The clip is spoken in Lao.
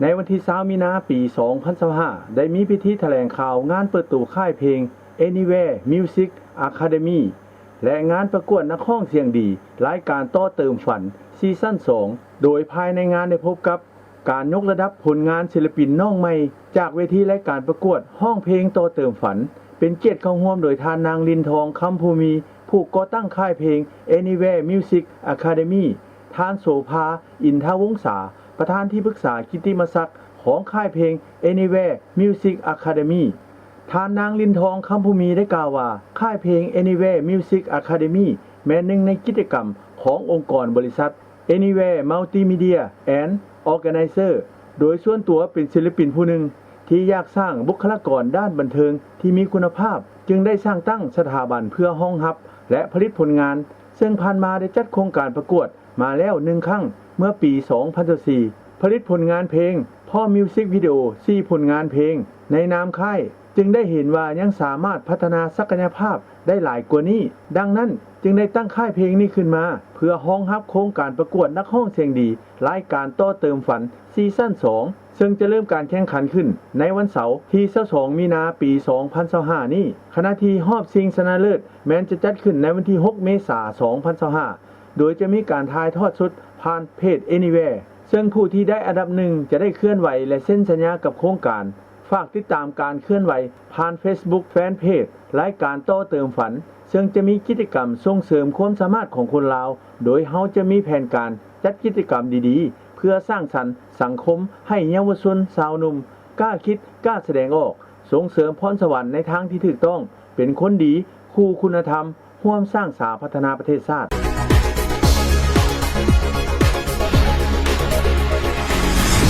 ໃນວັນທີຊາວ ມີນາ ປີສອງພັນຊາວຫ້າ ໄດ້ມີພິທີຖະແຫຼງຂ່າວງານເປີດໂຕຄ້າຍເພງ Anywhere Music Academy ແລະ ງານປະກວດນັກຮ້ອງສຽງດີ ລາຍການຕໍ່ເຕີມຝັນ ຊີຊັນສອງ ໂດຍພາຍໃນງານໄດ້ພົບກັບ ການຍົກລະດັບຜົນງານສິລະປິນນ້ອງໃໝ່ ຈາກເວທີລາຍການປະກວດຮ້ອງເພງຕໍ່ເຕີມຝັນ ເປັນກຽດເຂົ້າຮ່ວມໂດຍທ່ານນາງ ລິນທອງ ຄຳພູມີ ຜູ້ກໍ່ຕັ້ງຄ້າຍເພງ Anywhere Music Academy, ທ່ານ ໂສພາ ອິນທະວົງສາ ປະທານທີ່ປຶກສາກິດຕິມະສັກຂອງຄ້າຍເພງ Anywhere Music Academy. ທ່ານນາງ ລິນທອງ ຄຳພູມີ ໄດ້ກ່າວວ່າ ຄ້າຍເພງ Anywhere Music Academy ແມ່ນໜຶ່ງໃນກິດຈະກຳຂອງອົງກອນບໍລິສັດ Anywhere Multimedia and Organizer ໂດຍສ່ວນຕົວເປັນສິລະປິນຜູ້ໜຶ່ງທີ່ຢາກສ້າງບຸກຄະລາກອນດ້ານບັນເທີງທີ່ມີຄຸນນະພາບ, ຈຶ່ງໄດ້ສ້າງຕັ້ງສະຖາບັນເພື່ອຮອງຮັບ ແລະ ຜະລິດຜົນງານ, ເຊິ່ງຜ່ານມາໄດ້ຈັດໂຄງການປະກວດມາແລ້ວໜຶ່ງຄັ້ງ ເມື່ອປີສອງພັນຊາວສີ່ ຜະລິດຜົນງານເພງ ພ້ອມມິວສິກວິດີໂອສີ່ຜົນງານເພງໃນນາມຄ້າຍ, ຈຶ່ງໄດ້ເຫັນວ່າຍັງສາມາດພັດທະນາສັກກະຍະພາບໄດ້ຫຼາຍກວ່ານີ້. ດັ່ງນັ້ນ, ຈຶ່ງໄດ້ຕັ້ງຄ້າຍເພງນີ້ຂຶ້ນມາ ເພື່ອຮອງຮັບໂຄງການປະກວດນັກຮ້ອງສຽງດີ ລາຍການຕໍ່ເຕີມຝັນ ຊີຊັນສອງ ເຊິ່ງຈະເລີ່ມການແຂ່ງຂັນຂຶ້ນໃນວັນເສົາ ທີຊາວສອງ ມີນາ ປີສອງພັນຊາວຫ້ານີ້, ຂະນະທີ່ຮອບຊິງຊະນະເລີດແມ່ນຈະຈັດຂຶ້ນໃນວັນທີຫົກ ເມສາ ສອງພັນຊາວຫ້າ ໂດຍຈະມີການຖ່າຍທອດສົດຜ່ານເພຈ Anywhere ເຊິ່ງຜູ້ທີ່ໄດ້ອັນດັບໜຶ່ງຈະໄດ້ເຄື່ອນໄຫວ ແລະ ເຊັນສັນຍາກັບໂຄງການ. ຝາກຕິດຕາມການເຄື່ອນໄຫວຜ່ານ Facebook ແຟນເພຈລາຍການຕໍ່ເຕີມຝັນ, ເຊິ່ງຈະມີກິດຈະກຳສົ່ງເສີມຄວາມສາມາດຂອງຄົນລາວ, ໂດຍເຮົາຈະມີແຜນການຈັດກິດຈະກຳດີໆ ເພື່ອສ້າງສັນສັງຄົມໃຫ້ເຍົາວະຊົນຊາວໜຸ່ມກ້າຄິດກ້າສະແດງອອກ, ສົ່ງເສີມພອນສະຫວັນໃນທາງທີ່ຖືກຕ້ອງ, ເປັນຄົນດີ, ຄູ່ຄຸນນະທຳ, ຮ່ວມສ້າງສາພັດທະນາປະເທດຊາດ.